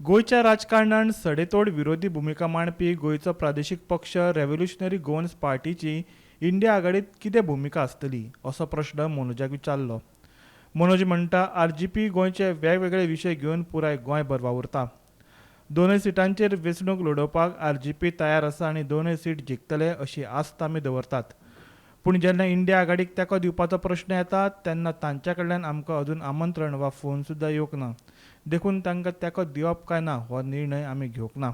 गोंयच्या राजकारणान सडेतोड विरोधी भुमिका मांडपी गोंयचो प्रादेशीक पक्ष रेव्होल्युशनरी गोवन्स पार्टीची इंडिया आघाडीत कितें भुमिका आसतली असो प्रश्न मनोजाक विचारलो. मनोज म्हणटा, आरजीपी गोंयचे वेगवेगळे विशय घेवन पुराय गोंयभर वावुरता. दोनूय सिटांचेर वेंचणूक लडोवपाक आरजीपी तयार आसा आनी दोनूय सीट जिखतले अशी आस्त आमी दवरतात. पूण जेन्ना इंडिया आघाडीक तेंको दिवपाचो प्रश्न येता तेन्ना तांच्या कडल्यान आमकां अजून आमंत्रण वा फोन सुद्दां येवंक ना. देखून तांकां तेंको दिवप काय ना हो निर्णय आमी घेवंक ना.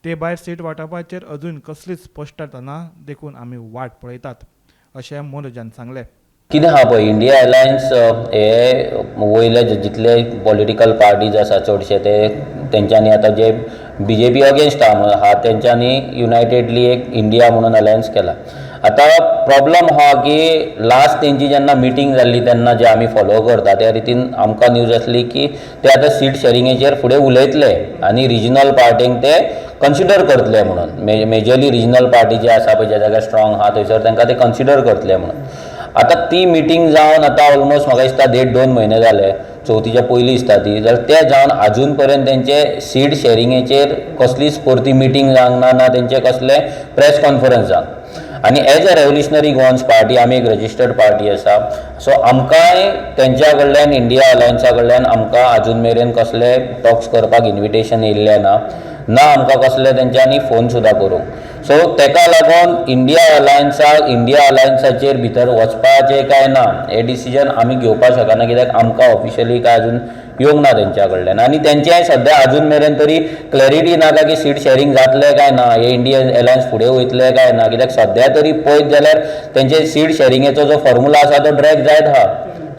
ते भायर सीट वांटपाचेर अजून कसलीच स्पश्टता ना, देखून आमी वाट पळयतात अशें मनोजान सांगलें. कितें आहा पळय, इंडिया अलायन्स हे वयले जितले पॉलिटिकल पार्टीज आसा चडशे ते तेंच्यांनी आतां जे बीजेपी अगेन्स्ट आहा तेंच्यांनी युनायटेडली एक इंडिया म्हणून अलायन्स केला. आतां प्रॉब्लम आहा की लास्ट तेंची जेन्ना मिटींग जाल्ली तेन्ना जे आमी फॉलो करता त्या रितीन आमकां न्यूज आसली की ते आतां सीट शेरिंगेचेर फुडें उलयतले आनी रिजनल पार्टींक ते कन्सिडर करतले म्हणून. मेजरली रिजनल पार्टी जे आसा पळय, ज्या जाग्यार स्ट्रॉंग आहा थंयसर तांकां ते कन्सिडर करतले म्हणून. आतां ती मिटींग जावन आतां ऑलमोस्ट म्हाका दिसता 1.5-2 म्हयने जाले, चवथीच्या पयलीं दिसता ती, जाल्यार ते जावन आजून पर्यंत तेंचे सीट शेरिंगेचेर कसलीच परती मिटींग जावंक ना, ना तेंचे कसले प्रेस कॉन्फरन्स जावंक. आनी as a Revolutionary Goans Party आमी एक रजिस्टर्ड पार्टी आसा, सो आमकांय तेंच्या कडल्यान, इंडिया अलायन्सा कडल्यान आमकां आजून मेरेन कसले टॉक्स करपाक इन्विटेशन येयल्लें ना, ना आमकां कसले तेंच्यांनी फोन सुद्दां करूंक. सो तेका लागून इंडिया अलायन्साचेर भितर वचपाचें काय ना हें डिसिजन आमी घेवपाक शकना, कित्याक आमकां ऑफिशियली काय अजून येवंक ना तेंच्या कडल्यान. आनी तेंचें सद्या अजून मेरेन तरी क्लॅरिटी ना काय की सीट शेरींग जातलें काय ना, हे इंडिया अलायन्स फुडें वयतले काय ना, कित्याक सद्या तरी पळयत जाल्यार तेंचे सीट शेरिंगेचो जो फॉर्मुला आसा तो ड्रॅग जायत आहा.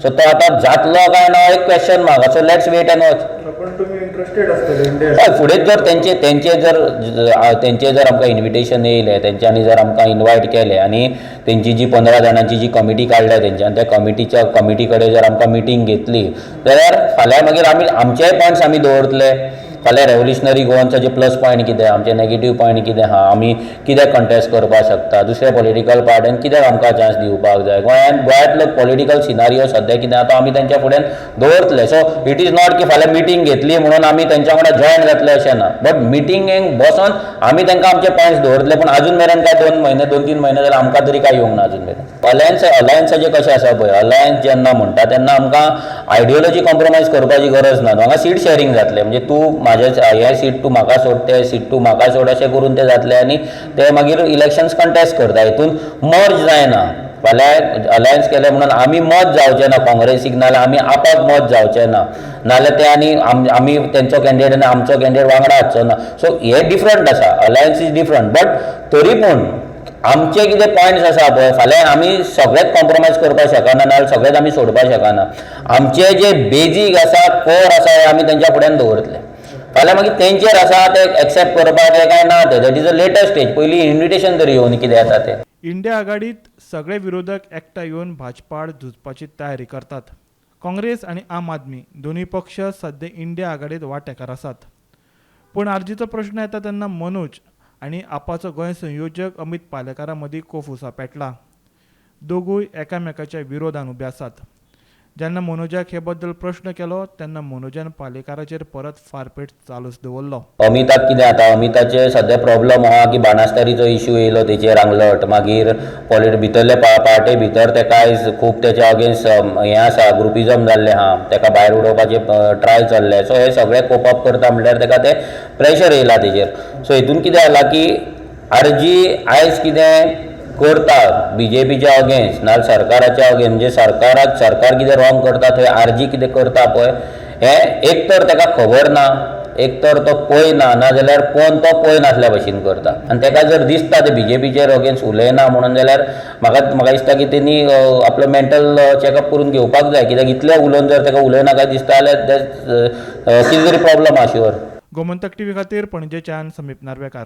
सो तो आतां जातलो काय ना एक question mark. So let's wait and watch. पण तुमी इंट्रस्टेड आसतले इंडिया? हय, फुडें जर तेंचे तेंचे जर तेंचे जर आमकां इन्विटेशन येयलें, तेंच्यांनी जर आमकां इनवायट केलें आनी तेंची जी 15 जाणांची जी कमिटी काडल्या तेंच्यान, त्या कमिटी कडेन जर आमकां मिटींग घेतली जाल्यार फाल्यां मागीर आमी आमचेय पॉयंट्स आमी दवरतले. फाल्यां रेवोल्युशनरी गोवन्साचे प्लस पॉयंट कितें, आमचे नेगेटीव पॉयंट कितें आहा, आमी कित्याक कंटेस्ट करपाक शकता, दुसऱ्या पॉलिटिकल पार्ट्यान कित्याक आमकां चान्स दिवपाक जाय, गोंयांतलो पॉलिटिकल सिनारियो सद्या कितें आहा तो आमी तेंच्या फुड्यान दवरतले. सो it is not की फाल्यां मिटींग घेतली म्हणून आमी तेंच्या वांगडा जॉयन जातले अशें ना, बट मिटिंगेक बसोन आमी तांकां आमचे पॉयंट्स दवरतले. पूण अजून मेरेन काय 2 म्हयने 2-3 म्हयने जाल्यार आमकां तरी काय येवंक ना अजून मेरेन. अलायन्साचें कशें आसा पळय, अलायन्स जेन्ना म्हणटा तेन्ना आमकां आयडियोलॉजी कॉम्प्रोमायज करपाची गरज ना. हांगा सीट शेरींग जातलें, म्हणजे तूं म्हाजें हें सीट तूं म्हाका सोड, तें सीट तूं म्हाका सोड अशें करून तें जातलें आनी ते मागीर इलेक्शन्स कंटेस्ट करता. हितून मर्ज जायना. फाल्यां अलायन्स केलें म्हणून आमी मत जावचें ना काँग्रेसीक, नाजाल्यार आमी आपाक मत जावचें ना, नाजाल्यार ते आनी आमी तेंचो कॅन्डिडेट आनी आमचो कॅन्डिडेट वांगडा आसचो ना. सो हें डिफरंट आसा, अलायन्स is different. But तरी पूण आमचे कितें पॉयंट्स आसा पळय, फाल्यां आमी सगळेच कॉम्प्रोमायज करपाक शकना, नाजाल्यार सगळेच आमी सोडपाक शकना. आमचे जे बेजीक आसा, कोर आसा, हे आमी तेंच्या फुड्यान दवरतले. फाल्यां मागीर तेंचेर आसा ते एक्सेप्ट करपाचें काय ना तें, that is a later stage. पयलीं इन्विटेशन तरी येवन कितें जाता तें. इंडिया आघाडीत सगळे विरोधक एकठांय येवन भाजपा आड झुजपाची तयारी करतात. काँग्रेस आनी आम आदमी दोनूय पक्ष सद्या इंडिया आघाडीत वांटेकार आसात. पूण आरजीचो प्रश्न येता तेन्ना मनोज आनी आपाचो गोंय संयोजक अमीत पालेकारा मदीं कोफुसा पेटला. दोगूय एकामेकाच्या विरोधान उबे आसात. जेन्ना मनोजाक हे बद्दल प्रश्न केलो तेन्ना मनोजान पालेकाराचेर परत फारपेट चालूच दवरलो. अमिताक कितें जाता, अमिताचे सद्या प्रॉब्लम आहा की बाणास्तारीचो इश्यू येयलो तेचेर आंगलट, मागीर भितरले पार्टे भितर तेका आयज खूब तेच्या अगेन्स्ट हें आसा, ग्रुपिजम जाल्लें आहा, तेका भायर उडोवपाचे ट्राय चल्ले. सो हे सगळे कोप अप करता म्हणल्यार तेका ते प्रेशर येयला तेजेर. सो हितून कितें जालां की आरजी आयज कितें करता बीजेपीच्या अगेन्स्ट नाजाल्यार सरकाराच्या अगेन्स्ट, म्हणजे सरकार कितें रॉंग करता थंय आरजी कितें करता पळय, हें एक तर तेका खबर ना, एक तर तो पळयना, नाजाल्यार पळोवन तो पळयनासल्या भशेन करता. आनी तेका जर दिसता ते बीजेपीचेर अगेन्स्ट उलयना म्हणून जाल्यार म्हाका दिसता की तेणी आपलो मेंटल चॅकअप करून घेवपाक जाय, कित्याक इतलें उलोवन जर तेका उलयना काय दिसता जाल्यार कितें तरी प्रॉब्लम आहा शुअर. गोमंतक टीव्ही खातीर पणजेच्यान समीप नार्वेकार.